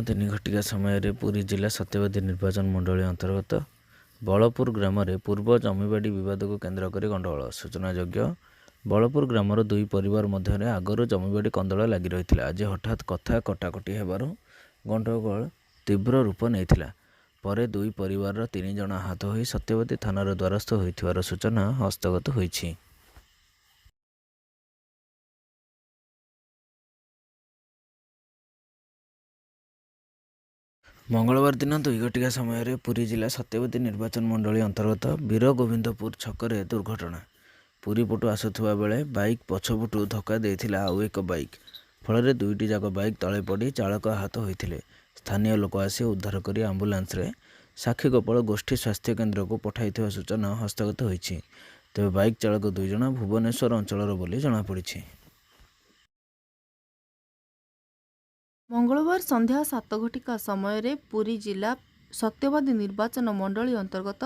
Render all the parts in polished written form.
3 ଘଟିକା ସମୟରେ ପୁରୀ ଜିଲ୍ଲା ସତ୍ୟବାଦୀ ନିର୍ବାଚନ ମଣ୍ଡଳୀ ଅନ୍ତର୍ଗତ ବଳପୁର ଗ୍ରାମରେ ପୂର୍ବ ଜମିବାଡ଼ି ବିବାଦକୁ କେନ୍ଦ୍ର କରି ଗଣ୍ଡଗୋଳ। ସୂଚନାଯୋଗ୍ୟ, ବଳପୁର ଗ୍ରାମର ଦୁଇ ପରିବାର ମଧ୍ୟରେ ଆଗରୁ ଜମିବାଡ଼ି କନ୍ଦଳ ଲାଗି ରହିଥିଲା। ଆଜି ହଠାତ୍ କଥା କଟାକଟି ହେବାରୁ ଗଣ୍ଡଗୋଳ ତୀବ୍ର ରୂପ ନେଇଥିଲା। ପରେ ଦୁଇ ପରିବାରର 3 ଜଣ ଆହତ ହୋଇ ସତ୍ୟବାଦୀ ଥାନାର ଦ୍ୱାରସ୍ଥ ହୋଇଥିବାର ସୂଚନା ହସ୍ତଗତ ହୋଇଛି। ମଙ୍ଗଳବାର ଦିନ 2 ଘଟିକା ସମୟରେ ପୁରୀ ଜିଲ୍ଲା ସତ୍ୟବାଦୀ ନିର୍ବାଚନ ମଣ୍ଡଳୀ ଅନ୍ତର୍ଗତ ବୀରଗୋବିନ୍ଦପୁର ଛକରେ ଦୁର୍ଘଟଣା। ପୁରୀ ପଟୁ ଆସୁଥିବା ବେଳେ ବାଇକ୍ ପଛପଟୁ ଧକ୍କା ଦେଇଥିଲା ଆଉ ଏକ ବାଇକ୍। ଫଳରେ ଦୁଇଟି ଯାକ ବାଇକ୍ ତଳେ ପଡ଼ି ଚାଳକ ଆହତ ହୋଇଥିଲେ। ସ୍ଥାନୀୟ ଲୋକ ଆସି ଉଦ୍ଧାର କରି ଆମ୍ବୁଲାନ୍ସରେ ସାକ୍ଷୀଗୋପାଳ ଗୋଷ୍ଠୀ ସ୍ୱାସ୍ଥ୍ୟକେନ୍ଦ୍ରକୁ ପଠାଇଥିବା ସୂଚନା ହସ୍ତଗତ ହୋଇଛି। ତେବେ ବାଇକ୍ ଚାଳକ 2 ଜଣ ଭୁବନେଶ୍ୱର ଅଞ୍ଚଳର ବୋଲି ଜଣାପଡ଼ିଛି। ମଙ୍ଗଳବାର ସନ୍ଧ୍ୟା 7 ଘଟିକା ସମୟରେ ପୁରୀ ଜିଲ୍ଲା ସତ୍ୟବାଦୀ ନିର୍ବାଚନ ମଣ୍ଡଳୀ ଅନ୍ତର୍ଗତ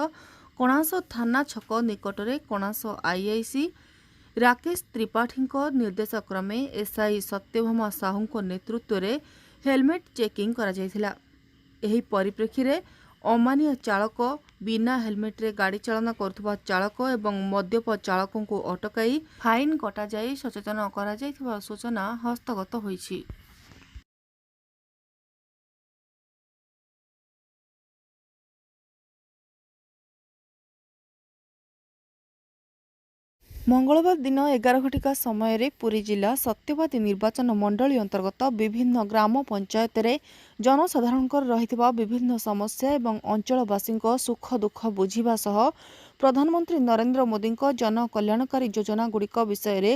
କଣାସ ଥାନା ଛକ ନିକଟରେ କଣାସ ଆଇଆଇସି ରାକେଶ ତ୍ରିପାଠୀଙ୍କ ନିର୍ଦ୍ଦେଶକ୍ରମେ ଏସ୍ଆଇ ସତ୍ୟଭାମା ସାହୁଙ୍କ ନେତୃତ୍ୱରେ ହେଲମେଟ୍ ଚେକିଂ କରାଯାଇଥିଲା। ଏହି ପରିପ୍ରେକ୍ଷୀରେ ଅମାନିଆ ଚାଳକ, ବିନା ହେଲମେଟ୍ରେ ଗାଡ଼ି ଚାଳନା କରୁଥିବା ଚାଳକ ଏବଂ ମଦ୍ୟପ ଚାଳକଙ୍କୁ ଅଟକାଇ ଫାଇନ୍ କଟାଯାଇ ସଚେତନ କରାଯାଇଥିବା ସୂଚନା ହସ୍ତଗତ ହୋଇଛି। ମଙ୍ଗଳବାର ଦିନ 11 ଘଟିକା ସମୟରେ ପୁରୀ ଜିଲ୍ଲା ସତ୍ୟବାଦୀ ନିର୍ବାଚନ ମଣ୍ଡଳୀ ଅନ୍ତର୍ଗତ ବିଭିନ୍ନ ଗ୍ରାମ ପଞ୍ଚାୟତରେ ଜନସାଧାରଣଙ୍କର ରହିଥିବା ବିଭିନ୍ନ ସମସ୍ୟା ଏବଂ ଅଞ୍ଚଳବାସୀଙ୍କ ସୁଖ ଦୁଃଖ ବୁଝିବା ସହ ପ୍ରଧାନମନ୍ତ୍ରୀ ନରେନ୍ଦ୍ର ମୋଦିଙ୍କ ଜନକଲ୍ୟାଣକାରୀ ଯୋଜନାଗୁଡ଼ିକ ବିଷୟରେ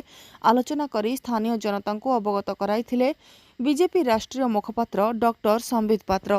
ଆଲୋଚନା କରି ସ୍ଥାନୀୟ ଜନତାଙ୍କୁ ଅବଗତ କରାଇଥିଲେ ବିଜେପି ରାଷ୍ଟ୍ରୀୟ ମୁଖପାତ୍ର ଡକ୍ଟର ସମ୍ବିତ ପାତ୍ର।